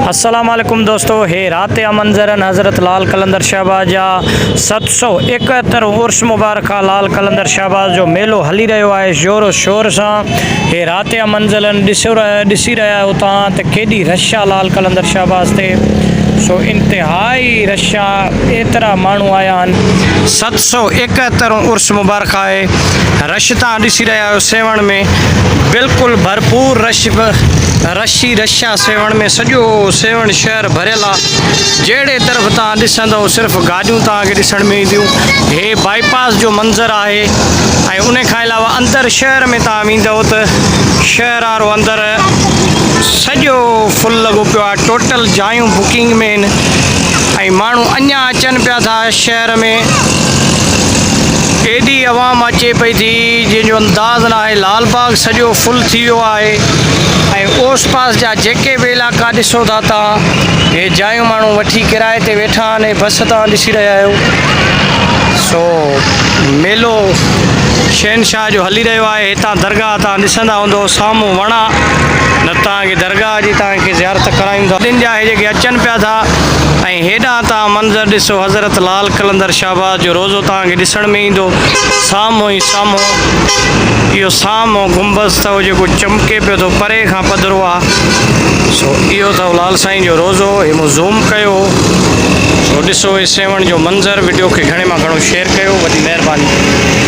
السلام عليڪم دوستو هي رات جا منظر آهن حضرت لال قلندر شهباز جا 771 عرس مبارڪ آ لال قلندر شهباز جو ميلو هلي رهيو آهي زور و شور سان هي رات جا منظر آهن ڏسو ڏسي رهيا آهيو توهان ته ڪيڏي رش آ لال قلندر شهباز تي سو انتهائي رش آ ايترا ماڻهو آيا آهن. 771 عرس مبارڪ آهي رش توهان ڏسي رهيا آهيو سيوهڻ ۾ بلڪل ڀرپور رش رش ئي رش آ سيوهڻ ۾ سڄو سيوهڻ شهر ڀريل آ جهڙي طرف توهان ڏسندو صرف گاڏيون توهان کي ڏسڻ ۾ اينديون هي بائي پاس جو منظر آهي ۽ ان کان علاوه اندر شهر ۾ توهان ويندو ته شهر وارو اندر سڄو فل لڳو پيو آ ٽوٽل جايون بڪنگ ۾ آهن ۽ ماڻهو اڃا اچن پيا ٿا شهر ۾ ايڏي عوام اچي پئي ٿي جنهن جو انداز ناهي لال باغ سڄو فل ٿي ويو آهي ۽ اوس پاس جا جيڪي به علائقا ڏسو ٿا تان هي جايون ماڻهو وٺي ڪرائي تي ويٺا آهن هي بس تان ڏسي رهيا آهيو سو ميلو شهنشاهه جو هلي رهيو آهي هتان درگاهه تان ڏسندا هوندو سامهون وڻ آ نه تان کي درگاهه جي تان کي زيارت ڪرايون ٿا ڏن جا هي جيڪي اچن پيا ٿا ۽ هيڏانهن توهان منظر ڏسو حضرت لال قلندر شهباز جو روضو توهان کي ڏسڻ ۾ ايندو سامهون ئي سامهون اهو سامهون گنبذ اٿو جيڪو چمڪي پيو ٿو پري کان پڌرو آ سو اهو اٿو لال سائين جو روضو هي مون زوم ڪيو هو سو ڏسو هي سيوهڻ جو منظر وڊيو کي گهڻي مان گهڻو شيئر ڪيو وڏي مهرباني.